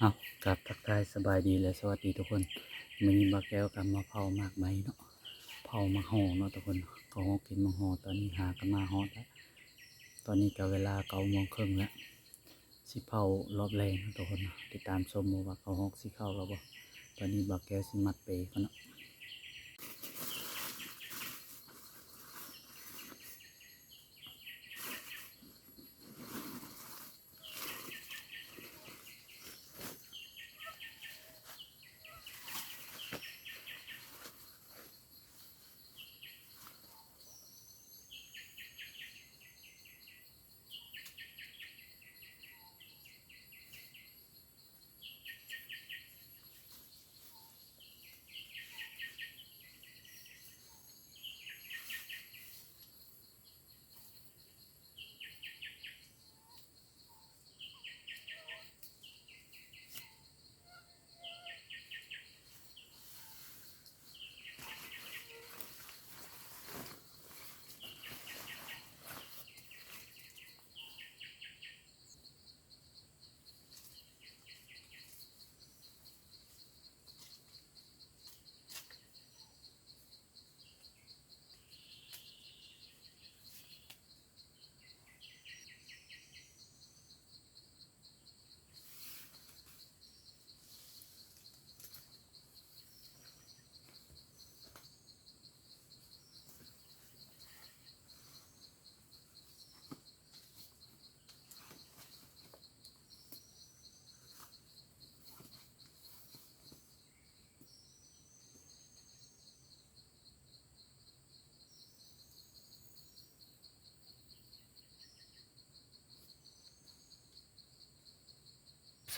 ເອົາ ກາບທັກທາຍສະບາຍດີ ແລະ ສະຫວັດດີທຸກຄົນ. ມື້ນີ້ບ່າວແກ້ວກໍມາເຜົາໝາກໄມ້ເນາະ, ເຜົາໝາກຫໍ່ເນາະທຸກຄົນ. ເຂົາຮອກກິນໝາກຫໍ່, ຕອນນີ້ຫາກໍມາຮອດແລ້ວ. ຕອນນີ້ກໍເວລາເກົ້າໂມງເຄິ່ງແລ້ວ, ຊິເຜົາລອບແລງເນາະທຸກຄົນເນາະ. ຕິດຕາມຊົມເບິ່ງວ່າເຂົາຮອກຊິເຂົ້າແລ້ວບໍ່. ຕອນນີ້ບ່າວແກ້ວຊິມັດເປກ່ອນເນາະ.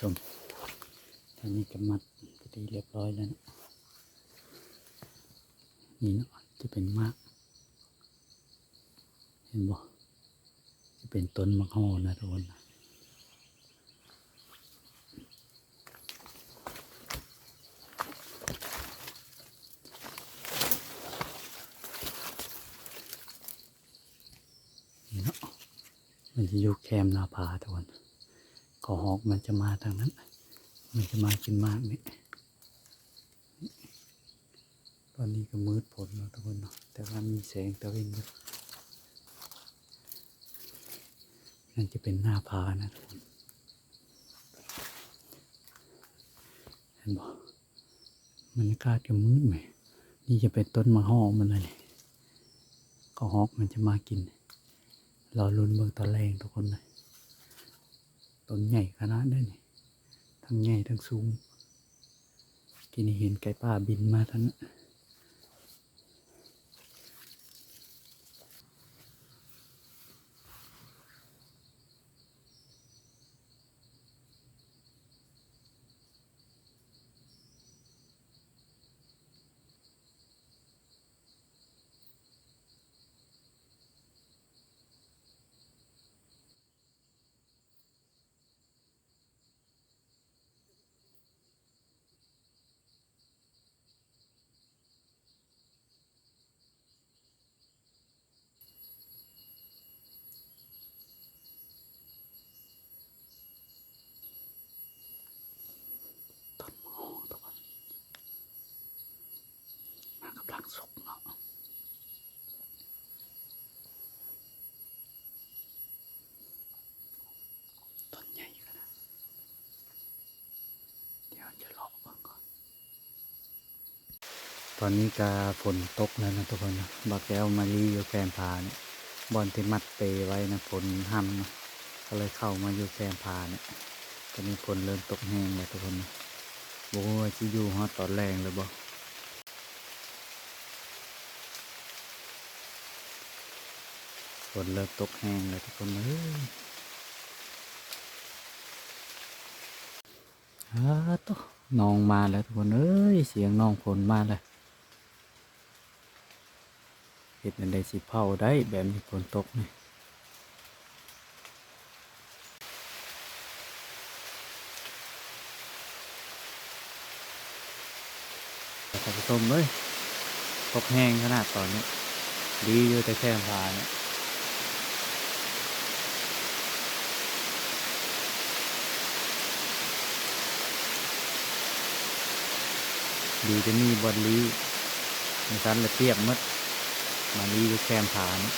ຊົມ ອັນນີ້ກໍມັດເປັນທີ່ຮຽບຮ້ອຍແລ້ວເນາະ. ນີ້ເນາະ ຈະເປັນໝາກ ເຫັນບໍ່? ຈະເປັນຕົ້ນໝາກຫໍ່ນະທຸກຄົນ. ນີ້ເນາະ ມັນຈະຢູ່ແຄມໜ້າຜາທຸກຄົນ. ເຂົາຮອກມັນຈະມາທາງນັ້ນ, ມັນຈະມາກິນໝາກນີ້. ຕອນນີ້ກໍມືດຝົນແລ້ວທຸກຄົນເນາະ, ແຕ່ວ່າມີແສງຕາເວັນຢູ່. ນັ້ນຈະເປັນໜ້າຜານະທຸກຄົນ, ເຫັນບໍ່? ບັນຍາກາດກໍມືດແໝ. ນີ້ຈະເປັນຕົ້ນໝາກຫໍ່ມັນນະນີ້, ເຂົາຮອກມັນຈະມາກິນ. ລໍລຸ້ນເບິ່ງຕອນແລງທຸກຄົນເອີຍ. ຕົ້ນໃຫຍ່ຂະໜາດໃດນີ້, ທັງໃຫຍ່ທັງສູງ. ກີ້ນີ້ເຫັນໄກ່ປ່າບິນມາທາງນັ້ນ. ຕົ້ນໝາກຫອມທຸກຄົນ ມາກຳລັງສຸກເນາະ. ຕົ້ນໃຫຍ່ຂະໜາດ. ດຽວຈະເລາະເບິ່ງກ່ອນ. ຕອນນີ້ກະຝົນຕົກແລ້ວນະທຸກຄົນນະ. ບ່າວແກ້ວມາລີ້ຢູ່ແຄມຜານີ້, ບ່ອນທີ່ມັດເປໄວ້ນະ ຝົນຫ້ຳນະ, ກໍເລີຍເຂົ້າມາຢູ່ແຄມຜານີ້. ຕອນນີ້ຝົນເລີ່ມຕົກແຮງແລ້ວທຸກຄົນນະ. ບໍ່ຮູ້ວ່າຊິຢູ່ຮອດຕອນແລງຫຼືບໍ່. ຝົນເລີ່ມຕົກແຮງແລ້ວທຸກຄົນເອີຍ. ອາໂຕ ນ້ອງມາແລ້ວທຸກຄົນເອີຍ, ສຽງນ້ອງຝົນມາແລ້ວ. ເຮັດແນວໃດຊິເຜົາໄດ້ແບບນີ້ ຝົນຕົກນີ້. ທ່ານຜູ້ຊົມເອີຍ, ຕົກແຮງຂະໜາດຕອນນີ້, ດີຢູ່ແຕ່ແຄມຜານີ້. ດີແຕ່ມີບ່ອນລີ້ ມັນສັ່ນລະປຽກໝົດ ມາລີ້ຢູ່ແຄມຜານີ້.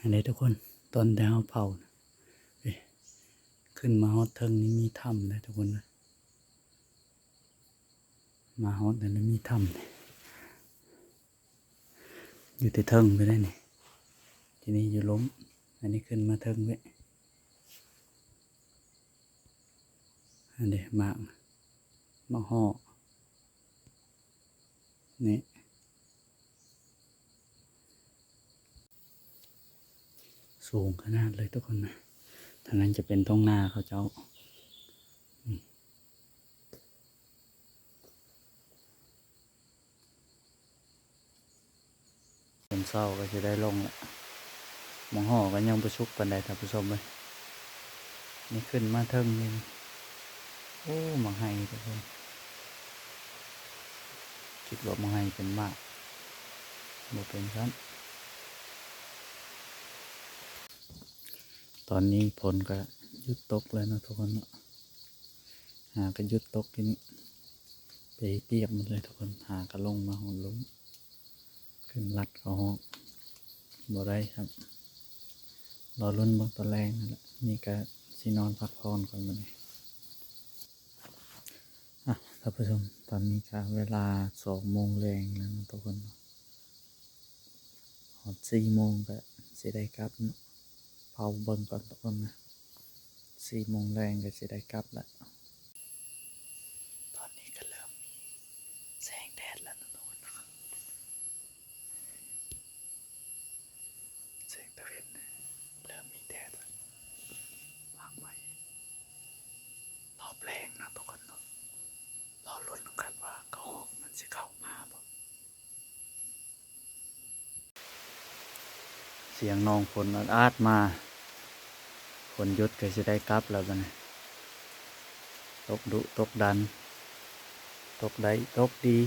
ອັນນີ້ທຸກຄົນ ຕອນທີ່ເຮົາເຜົານະ ເອີ ຂຶ້ນມາຮອດເທິງນີ້ມີຖ້ຳເດ້ທຸກຄົນເດີ. ມາຮອດແລ້ວມີຖ້ຳ ຢູ່ແຕ່ເທິງໄປໄດ້ນີ້ ທີ່ນີ້ຢູ່ລຸ່ມ ອັນນີ້ຂຶ້ນມາເທິງເວີ້ຍ. ອັນນີ້ໝາກ ໝາກຫໍ້ນີ້ ສູງຂະໜາດເລີຍທຸກຄົນນະ. ທາງນັ້ນຈະເປັນທົ່ງນາເຂົາເຈົ້າ. ຕອນເຊົ້າກໍຊິໄດ້ລົງລະ ໝາກຫໍ້ກໍຍັງບໍ່ສຸກປານໃດທ່ານຜູ້ຊົມເອີຍ. ນີ້ຂຶ້ນມາເທິງນີ້ ໂອ້ ໝາກໄຮທຸກຄົນ ຄິດວ່າໝາກໄຮເປັນໝາກ ບໍ່ເປັນຊັ້ນ. ຕອນນີ້ຝົນກໍຢຸດຕົກແລ້ວເນາະທຸກຄົນເນາະ ຫາກໍຢຸດຕົກຢູ່ນີ້ ໄປປຽກໝົດເລີຍທຸກຄົນ. ຫາກໍລົງມາຮອດລຸ່ມ ຂຶ້ນລັດເຂົ້າຮອກບໍ່ໄດ້ຊ້ຳ. ລໍລຸ້ນເບິ່ງຕອນແລງຫັ້ນແຫຼະ. ນີ້ກໍຊິນອນພັກຜ່ອນກ່ອນມື້ນີ້. ອ່ະ ທ່ານຜູ້ຊົມ ຕອນນີ້ກໍເວລາສອງໂມງແລງແລ້ວເນາະທຸກຄົນເນາະ. ຮອດສີ່ໂມງກໍຊິໄດ້ກັບເນາະ. ເຝົ້າເບິ່ງກ່ອນທຸກຄົນນະ ສີ່ໂມງແລງກໍຊິໄດ້ກັບລະ. ຕອນນີ້ກໍເລີ່ມມີແສງແດດແລ້ວເນາະທຸກຄົນເນາະ. ແສງຕາເວັນເລີ່ມມີແດດແລ້ວ. ໝາກໄມ້ຮອບແລງເນາະທຸກຄົນເນາະ. ລໍລຸ້ນນຳກັນວ່າເຂົ້າຮອກມັນຊິເຂົ້າມາບໍ່. ສຽງນ້ອງຝົນອາດໆມາ. ຝົນຢຸດກໍຊິໄດ້ກັບແລ້ວບັດນີ້. ຕົກດຸຕົກດັນ ຕົກໄດ້ຕົກດີ.